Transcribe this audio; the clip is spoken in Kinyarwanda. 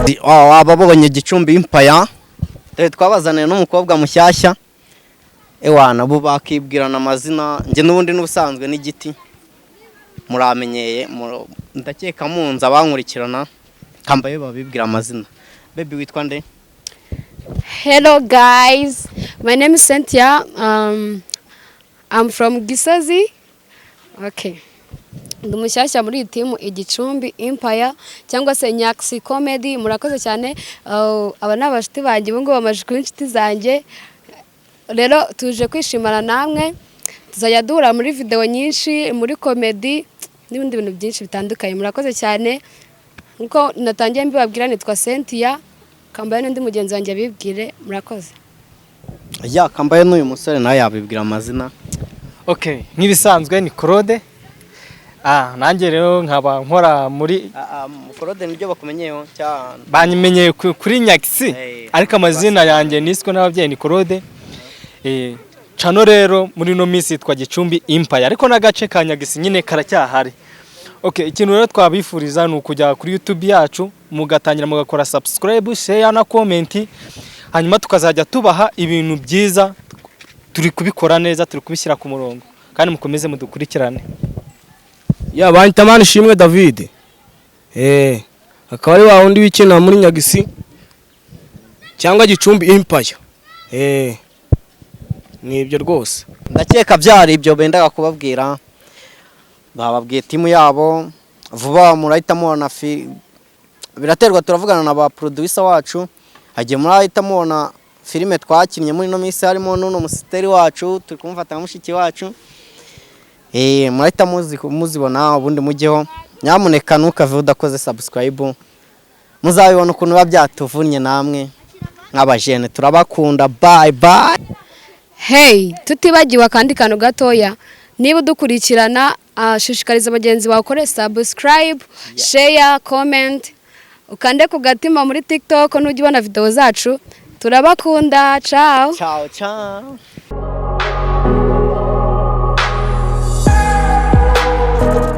Waba babonye Gicumbi Empire. Dore twabazaniye n'umukobwa mushyashya. Ewana, bo bakibwirana amazina. Njye n'ubundi n'ubusanzwe n'igiti muramenyeye, ndakeka munzi abankurikirana. Kambaye babibwira amazina. Baby, witwa nde? Hello guys, my name is Cynthia. I'm from Gisozi. Okay. Ndi umushyashya muri iyi team Igicumbi Empire cyangwa se Nyaxi Comedy. Murakoze cyane. Aba ni abashuti banjye, ubu ngubu bamaze kuba inshuti zanjye. Rero tuje kwishimana namwe, tuzajya duhura muri video nyinshi, muri comedy n'ibindi bintu byinshi bitandukanye. Murakoze cyane. Nkuko natangiye mbibabwira, nitwa Cynthia. Kambaye n'undi mugenzi wanjye abibwire. Murakoze. Ya, kambaye n'uyu musore nawe yabibwira amazina. Okay, nk'ibisanzwe ni Claude. Nanjye rero nkaba nkora muri Claude nibyo bakumenyeyeho cyane. Banyimenyeye kuri Nyakisi, ariko amazina yanjye niswe n'ababyeyi ni Claude. Channel rero muri ino minsi yitwa Gicumbi Empire, ariko n'agace ka Nyagisi nyine karacyahari. Okay, ikintu rero twabifuriza ni ukujya kuri YouTube yacu, mugatangira mugakora subscribe, share na comment, hanyuma tukazajya tubaha ibintu byiza. Turi kubikora neza, turi kubishyira ku murongo, kandi mukomeze mudukurikirane. Ya, banyita Manishimwe David. Akaba ari wa wundi wikina muri Nyagisi cyangwa Gicumbi Empire. Ni ibyo rwose. Ndakeka byari ibyo bendaga kubabwira. Bababwiye team yabo. Vuba murahita mubona biraterwa, turavugana na ba producer wacu, hagiye murahita mubona filime twakinnye muri ino minsi, harimo n'uno musiteri wacu turi kumufata nka mushiki wacu. Murahita muzibona, ubundi mujyeho. Nyamuneka ntukave udakoze subscribe. Muzabibona ukuntu biba byatuvunnye namwe nk'abajene. Turabakunda, bye bye. Hey, tutibagiwe akandi kantu gatoya. Niba udukurikirana, shishikariza bagenzi bawe ukore subscribe, share, comment, ukande ku gatima muri TikTok nujya ubona video zacu. Turabakunda, ciao. Ciao ciao.